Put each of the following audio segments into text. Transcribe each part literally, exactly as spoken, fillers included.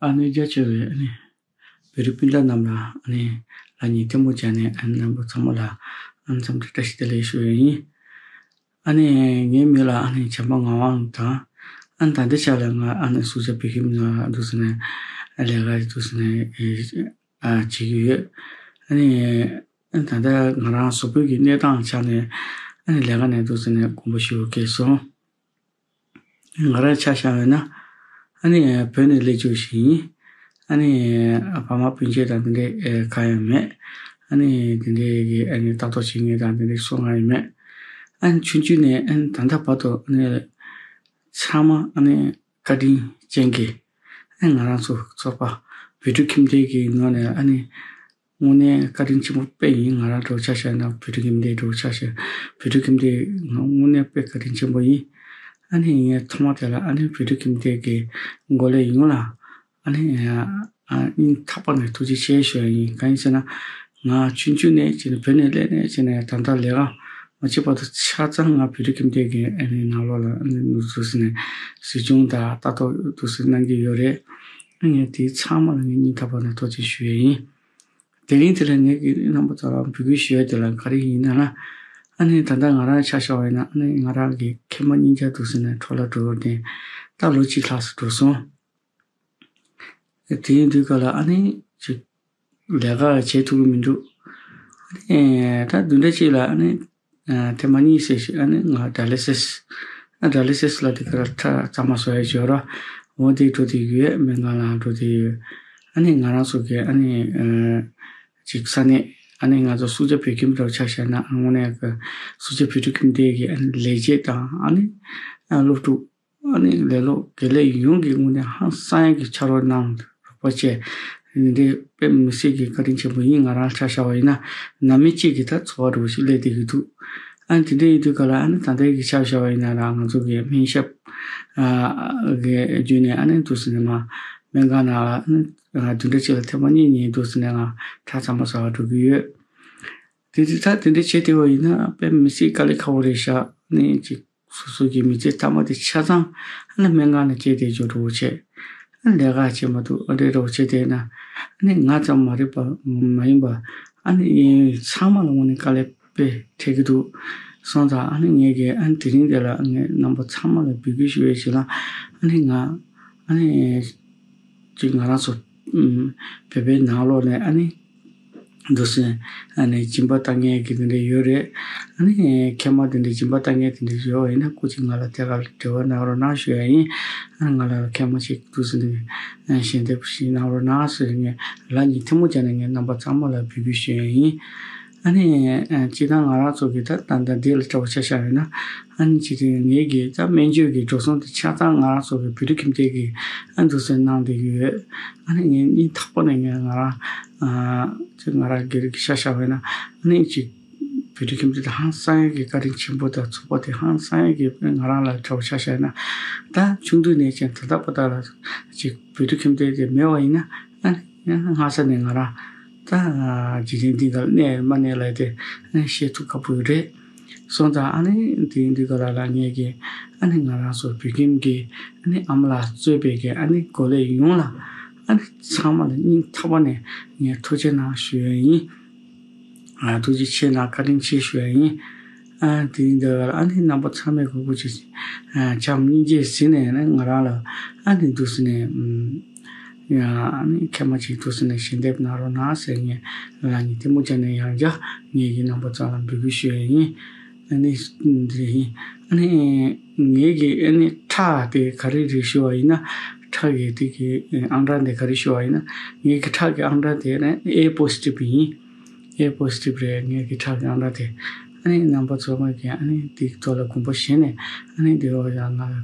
ཨ་ནི་རྒྱ་ཆེ་བའི་ཨ་ནི་བོད་རིགས་སྤུན་ཟླ་རྣམས་ལ་ཨ་ནི་ལ་ཉིན་ཐལ་མོ་སྦྱར་ནས་ཨ་ནི་རྣམ་པ་ཚང་མ་ལ་ཨ་ནི་འཚམས་འདྲི་བཀྲ་ཤིས་བདེ་ལེགས་ཞུ་ཡ་ཡིན། ཨ་ནི་ངའི་མིང་ལ་ཨ་ནི་བྱམས་པ་ངག་དབང་དང་ཨ་ནི་ད་ལྟའི་ཆ་ལ་ང་ཨ་ནི་སུ་ཇཱ་བོད་ཁྱིམ་ནང་འདུག་ཟེར་ནས་ལས་ཀ་འདུག་ཟེར་ནས་ཨ་བྱེད་ཀྱི་ཡོད། ཨ་ནི་ད་ལྟ་ང་རང་གཟུགས་པོའི་གི་གནས་སྟངས་ཆ་ནས་ཨ་ནི་ལས་ཀ་ནས་འདུག་ཟེར་ནས་དགོངས་པ་ཞུ་དགོས་སོང་། ང་རང་ཆ་བཞག་པ་ཡིན་ན། ཨ་ནི་བོད་ནས་སླེབས་བྱུང་ཞིག་ཡིན། ཨ་ནི་ཕ་མ་སྤུན་མཆེད་དང་དེ་འདྲའི་གང་ཡང་མེད། ཨ་ནི་དེ་འདྲའི་གི་ཨ་ནི་ལྟ་རྟོག་བྱེད་མཁན་དང་དེ་འདྲའི་སུ་གང་ཡང་མེད། ཨ་ནི་ཆུང་ཆུང་ནས་ཨ་ནི་ད་ལྟ་བར་དུ་ཨ་ནི་ཚང་མ་ཨ་ནི་བཀའ་དྲིན་ཅན་གྱི་ཨ་ནི་ང་རང་ཚོ་ཚོགས་པ་བོད་ཕྲུག་ཁྱིམ་སྡེ་གི་ངོས་ནས་ཨ་ནི། དངོས་གནས་བཀའ་དྲིན་ཆེན་པོ་དཔེ་ཡིན། ང་རང་འདྲ་བོ་ཆ་བཞག་ན་བོད་ཕྲུག་ཁྱིམ་སྡེ་འདྲ་བོ་ཆ་བཞག་བོད་ཕྲུག་ཁྱིམ་སྡེ་ང་དངོས་གནས་དཔེ་བཀའ་དྲིན་ཆེན་པོ་ཡིན། ཨ་ནི་ངས་ཐོག་མ་དེ་ལ་ཨ་ནི་བོད་ཕྲུག་ཁྱིམ་སྡེ་གི་འགོ་ལས་ཡོངས་ལ་ཨ་ནི་སྙིང་ཐག་པ་ནས་ཐུགས་རྗེ་ཆེ་ཞུ་ཡ་ཡིན། གང་ཡིན་ཟེར་ན་ང་ཆུང་ཆུང་ནས་བྱས་ནས་བོད་ནས་སླེབས་ནས་བྱས་ནས་ད་ལྟ་ལས་ཀ་མ་བྱེད་བར་དུ་ཆ་ཚང་ང་བོད་ཕྲུག་ཁྱིམ་སྡེ་གི་ཨ་ནི་ནང་ལོགས་ལ་ཨ་ནི་འདུག་ཟེར་ནས་གཟིགས་སྐྱོང་དང་ལྟ་རྟོག་འདུག་ཟེར་གནང་གི་ཡོད་རེད། ངས་དེའི་ཚང་མ་ལ་ངས་སྙིང་ཐག་པ་ནས་ཐུགས་རྗེ་ཆེ་ཞུ་ཡས་ཡིན། དེ་རིང་དེ་ལ་ངས་ཀྱི་རྣམ་པ་ཚོ་ལ་འབོད་སྐུལ་ཞུ་ཡས་དེ་ལ་ག་རེ་ཡིན་ན་ལ། ཨ་ནི་ད་ལྟ་ང་རང་ཆ་བཞག་པ་ཡིན་ན་ཨ་ནི་ང་རང་གི་མཁལ་མ་གཉིས་ཆ་འདུག་ཟེར་ནས་འཕྲོ་བརླག་འགྲོ་བར་བརྟེན་ད་ལོ་གཅིག་ལྷག་ཙམ་འགྲོ་སོང་། དེ་ཡིན་དུས་ག་ལ་ཨ་ནི་ཅིག་ལས་ཀ་བྱེད་ཐུབ་ཀྱི་མི་འདུག་ཨ་ནི་ད་བདུན་ཕྲག་གཅིག་ལ་ཨ་ནི་ཐེངས་མ་གཉིས་ཙམ་ཞིག་ཨ་ནི་ང་ཌ་ཡ་ལི་སིས། ཨ་ཌ་ཡ་ལི་སིས་ལ་དེ་ག་ལ་ཁྲག་གཙང་མ་བཟོ་ཡ་ཅིག་ཡོད་ར། འོ་དེ་འགྲོ་དེ་ཡོད། སྨན་ཁང་ལ་འགྲོ་དེ་ཡོད། ཨ་ནི་ང་རང་ཚོ་གི་ཨ་ནི་ཅིག་ས་གནས་ཨ་ནི་ང་ཚོ་སུ་ཇཱ་བོད་ཁྱིམ་འདྲ་བོ་ཆ་བཞག་ན་དངོས་གནས་ཀྱི་སུ་ཇཱ་བོད་ཕྲུག་ཁྱིམ་སྡེ་གི་ཨ་ནི་ལས་བྱེད་དང་ཨ་ནི་སློབ་ཕྲུག་ཨ་ནི་ལས་སློབ་དགེ་ལས་ཡོངས་ཀྱི་ངོས་ནས་ཧང་སང་ཡག་གི་ཕྱག་རོགས་གནང་རོགས་པ་བྱས། འདི་དཔེ་མི་སྲིད་ཀྱི་བཀའ་དྲིན་ཆེན་པོ་ཡིན། ང་རང་ཆ་བཞག་པ་ཡིན་ན་ནང་མི་གཅིག་གི་ད་འཚོ་བ་འདྲ་བོ་ཞིག་སླེབས་བསྡད་ཀྱི་འདུག་ཨ་ནི་དེ་འདྲ་ཡིན་དུས་ག་ལ་ཨ་ནི་ད་ལྟའི་གི་ཆ་བཞག་པ་ཡིན་ན་ར་ང་ཚོ་གི་སྨན་ཞབས་ཨ་གི་བརྒྱུད་ནས་ཨ་ནི་འདུག་ཟེར་ནས་མ་སྨན་ཁང་ནང་ལ་ཨ་ནི་བདུན་ཕྲག་གཅིག་ལ་ཐེངས་མ་གཉིས་གཉིས་འདུག་ཟེར་ནས་ང་ཁྲག་གཙང་མ་ཟ་བར་འགྲོ་གི་ཡོད། དེ་དུས་ད་དེ་འདྲ་བྱས་བསྡད་པ་ཡིན་ན་དཔེ་མི་སྲིད་དཀའ་ལས་ཁག་པོ་རེད་ཤག་ཨ་ནི་ཅིག་སོ་སོ་གི་མི་ཚེ་མཐའ་མ་དེ་ཆ་ཚང་ཨ་ནི་སྨན་ཁང་ནས་སྐྱེལ་བསྡད་འཇོག་འགྲོ་བོ་བྱས། ཨ་ནི་ལས་ཀ་བྱེད་མ་ཐུབ་ཨ་འདྲའི་འདྲ་བོ་བྱས་བསྡད་ན་ཨ་ནི་ང་ཙམ་མ་རེད་པ་མ་ཡིན་པ་ཨ་ནི་ཚང་མ་ལ་དངོས་གནས་དཀའ་ལས་དཔེ་འཕྲད་ཀྱི་འདུག་སོང་ཙང་ཨ་ནི་ངས་ཀྱི་ཨ་ནི་དེ་རིང་འདི་ལ་ངས་རྣམ་པ་ཚང་མ་ལ་འབོད་སྐུལ་ཞུ་བའི་ཞིག་ལ་ཨ་ནི་ང་ཨ་ནི་ཅིག་ང་རང་ཚོ་ཨུམ་བོད་པའི་ནང་ལོགས་ནས་ཨ་ནི། འདུག་སེ། ཨ་ནི་སྦྱིན་པ་བཏང་མཁན་གྱི་དེ་འདྲ་ཡོད་རེད། ཨ་ནི་མཁལ་མ་དེ་འདྲ་སྦྱིན་པ་བཏང་མཁན་དེ་འདྲ་ཡོད་པ་ཡིན་ན་སྐུ་མཁྱེན་ང་ལ་དེ་ག་ལ་འབྲེལ་བ་གནང་རོགས་གནང་ཞུ་ཡ་ཡིན། ཨ་ནི་ང་ལ་མཁལ་མ་ཞིག་འདུག་སེ་འདི་ཞལ་འདེབས་ཞིག་གནང་རོགས་གནང་ཟེར་ངས་ལག་གཉིས་ཐལ་མོ་སྦྱར་ནས་ངས་རྣམ་པ་ཚང་མ་ལ་འབོད་སྐུལ་ཞུ་ཡ་ཡིན། ཨ་ནི་སྤྱིར་བཏང་ང་རང་ཚོ་གི་ད་ད་ལྟ་འདི་ལ་འདྲ་བོ་ཆ་བཞག་ཡོད་ན་ཨ་ནི་སྤྱིར་བཏང་ངེད་ཀྱི་ད་སྨན་བཅོས་ཀྱི་འགྲོ་སོང་དེ་ཆ་ཚང་ང་རང་ཚོ་གི་བོད་ཕྲུག་ཁྱིམ་སྡེ་གི་ཨ་འདུག་སེ་གནང་བསྡད་ཀྱི་ཡོད། ཨ་ནི་ངས་སྙིང་ཐག་པ་ནས་ངས་ང་རང་ཨ་ཅིག་ང་རང་སྒེར་གྱི་ཤ་ཤ་བས་ན་ཨ་ནི་ཅིག་བོད་ཕྲུག་ཁྱིམ་སྡེ་དེ་ཧང་སང་ཡག་གི་བཀའ་དྲིན་ཆེན་པོ་དང་ཚོགས་པ་དེ་ཧང་སང་ཡག་གི་ང་རང་ལ་དྲ་བ་ཤ་ཤ་ན་ད་ཆུང་དུས་ནས་ཀྱང་ད་ལྟ་བར་དག་ལ་ཅིག་བོད་ཕྲུག་ཁྱིམ་སྡེ་དེ་མེད་པ་ཡིན་ན་ཨ་ནི་སྔ་ས་ནས་ང་རང་ད་འཇིག་རྟེན་འདི་ག་ལ་གནས་མ་གནས་ལ་དེ་ཨ་ནི་བཤད་ཐུབ་ཁག་པོ་ཡོད་རེད། སོང་ཙང་ཨ་ནི་དེ་ཡིན་དུས་ག་ལ་ལ་ངས་ཀྱི་ཨ་ནི་ང་རང་ཚོ་བོད་ཁྱིམ་གྱི་ཨ་ནི་ཨ་མ་ལགས་གཙོས་པའི་གི་ཨ་ནི་འགོ་ལས་ཡོངས་ལ་ཨ་ནི་ཚང་མ་ལ་སྙིང་ཐག་པ་ནས་ངས་ཐུགས་རྗེ་གནང་ཞུ་ཡ་ཡིན། ཨ་ཐུགས་རྗེ་ཆེ་གནང་བཀའ་དྲིན་ཆེ་ཞུ་ཡ་ཡིན། ཨ་དེ་ཡིན་དུས་ག་ལ་ཨ་ནི་རྣམ་པ་ཚང་མས་གུས་བཀུར་ཆེ་ཨ་བྱམས་སྙིང་རྗེ་ཟིན་ནས་ཨ་ནི་ང་རང་ལ་ཨ་ནི་འདུག་ཟེར་ནས་ཨུམ། ཡང་ཨ་ནི་མཁལ་མ་ཅིག་འདུག་ཟེར་ནས་ཞལ་འདེབས་གནང་རོགས་གནང་ཟེར་ངས་ལག་གཉིས་ཐལ་མོ་སྦྱར་ནས་ཡང་བསྐྱར་ངས་ཀྱི་རྣམ་པ་ཚོ་ལ་འབོད་སྐུལ་ཞུ་ཡ་ཡིན། ཨ་ནི་འདི་ཡིན། ཨ་ནི་ངས་ཀྱི་ཨ་ནི་ཁྲག་དེ་ག་རེ་རེད་ཞུ་བ་ཡིན་ན་ཁྲག་གི་དེ་གི་ཨང་གྲངས་དེ་ག་རེ་ཞུ་བ་ཡིན་ན་ངས་ཀྱི་ཁྲག་གི་ཨང་གྲངས་དེ་ཨ་ནི་ཨེ་པོ་སི་ཊིབ་ཡིན། ཨེ་པོ་སི་ཊིབ་རེད། ངས་ཀྱི་ཁྲག་གི་ཨང་གྲངས་དེ། ཨ་ནི་རྣམ་པ་ཚོ་མ་གི་ཨ་ནི་དེའི་ཐོག་ལ་དགོངས་པ་བཞེས་ནས་ཨ་ནི་དེ་འོ་ཡང་ང་ལ་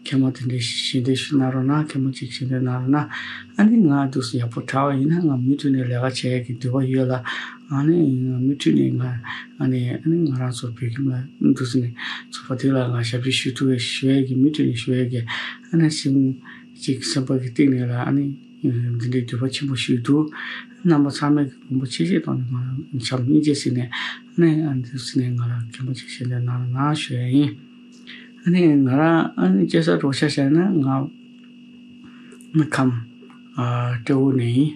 མཁལ་མ་དེ་འདྲའི་ཞལ་འདེབས་ཞུ་གནང་རོགས་གནང་། མཁལ་མ་ཅིག་ཞལ་འདེབས་གནང་རོགས་གནང་། ཨ་ནི་ང་འདུག་སེ་ཡག་པོ་དྲག་པ་ཡིན་ན་ང་མུ་མཐུད་ནས་ལས་ཀ་བྱེད་ཡག་གི་འདོད་པ་ཡོད་ལ། ཨ་ནི་ང་མུ་མཐུད་ནས་ང་ཨ་ནི་ཨ་ནི་ང་རང་ཚོ་བོད་ཁྱིམ་ལ་འདུག་སེ་ནས་ཚོགས་པ་དེ་ལ་ང་ཞབས་ཕྱི་ཞུ་ཐུབ་པའི་ཞུ་ཡག་གི་མུ་མཐུད་ནས་ཞུ་ཡག་གི་ཨ་ནི་སེམས་ཅིག་སེམས་པ་གི་གཏིང་ནས་ལ་ཨ་ནི། འདི་འདྲའི་འདོད་པ་ཆེན་པོ་ཞིག་འདུག་རྣམ་པ་ཚང་མས་དགོངས་པ་ཆེ་བཞེས་གཏོང་ནས་ང་བྱམས་སྙིང་རྗེ་ཟིན་ནས་ཨ་ནི་ཨ་འདི་ཟིན་ནས་ང་ལ་མཁལ་མ་ཅིག་ཞལ་འདེབས་གནང་རོགས་གནང་ཞུ་ཡ་ཡིན། ཨ་ནི་ང་རང་ཨ་ནི་སྐྱེ་ས་འདྲ་བོ་ཆ་བཞག་ན་ང་ཁམས་ ཨ་སྤྲེའུ་ནས་ཡིན།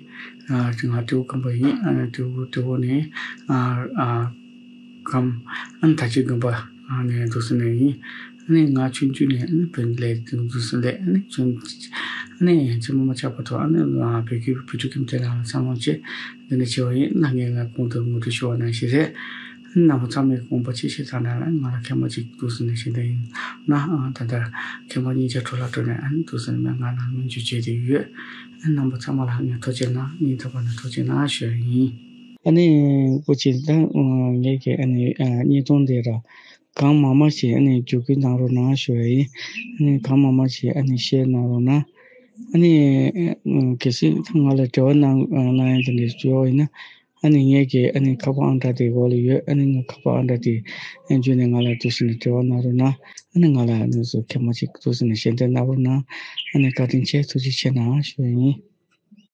ཨ་ང་སྤྲེའུ་ཁམས་པ་ཡིན། ཨ་ནི་སྤྲེའུ་སྤྲེའུ་ནས་ཨ་ཨ་ཁམས་ཨ་ནི་ད་ཅི་དགོན་པ་ཨ་ནས་འདུག་སེ་ནས་ཡིན། ཨ་ནི་ང་ཆུང་ཆུང་ནས་ཨ་ནི་བོད་ལས་འདུག་སེ་ལས་ཨ་ནི་ཆུང་ཨ་ནི་ཆེན་མོ་མ་ཆགས་བར་དུ་ཨ་ནི་བོད་ཀྱི་བོད་ཕྲུག་ཁྱིམ་སྡེ་ནང་ལ་འཚར་ལོངས་བྱས་འདི་འདྲ་བྱས་པ་ཡིན། ཨ་ངས་ང་གོང་དུ་ངོ་སྤྲོད་ཞུ་བ་ནང་བཞིན་རེད། རྣམ་པ་ཚང་མས་དགོངས་པ་ཅི་བཞེས་ཚར་ན་ང་ལ་མཁལ་མ་གཅིག་འདུག་སེ་ནས་བྱེད་འདོད་ཡིན་ན། ཨ་ད་ལྟ་མཁལ་མ་གཉིས་ཆ་འཕྲོ་བརླག་འགྲོ་ནས་ཨ་ནི་འདུག་སེ་ནས་ང་ལ་སྨན་བཅོས་བྱས་ཏེ་ཡོད། ཨ་རྣམ་པ་ཚང་མ་ལ་ངས་ཐུགས་རྗེ་གནང་། སྙིང་ཐག་པ་ནས་ཐུགས་རྗེ་གནང་ཞུ་ཡ་ཡིན། ཨ་ནི་སྐུ་མཁྱེན། ད་ངས་ཀྱི་ཨ་ནི་ཨ་བརྙན་ཐུང་འདི་ར་གང་མང་མང་ཞིག་ཨ་ནི་བརྒྱུད་སྐུལ་གནང་རོགས་གནང་ཞུ་ཡ་ཡིན། ཨ་ནི་གང་མང་མང་ཞིག་ཨ་ནི་ཤེར་གནང་རོགས་གནང་། ཨ་ནི་ཨ་གལ་སྲིད་ང་ལ་འབྲེལ་བ་གནང་གནང་ཡ་དེ་འདྲ་བྱུང་བ་ཡིན་ན། ཨ་ནི་ངས་ཀྱི་ཨ་ནི་ཁ་པར་ཨང་གྲངས་དེ་འོག་ལ་ཡོད། ཨ་ནི་ངའི་ཁ་པར་ཨང་གྲངས་དེ་བརྒྱུད་ནས་ང་ལ་འདུག་སེ་ནས་འབྲེལ་བ་གནང་རོགས་གནང་། ཨ་ནི་ང་ལ་ཨ་ནི་སུ་མཁལ་མ་གཅིག་འདུག་སེ་ནས་ཞལ་འདེབས་གནང་རོགས་གནང་། ཨ་ནི་བཀའ་དྲིན་ཆེ། ཐུགས་རྗེ་ཆེ་གནང་ཞུ་ཡ་ཡིན།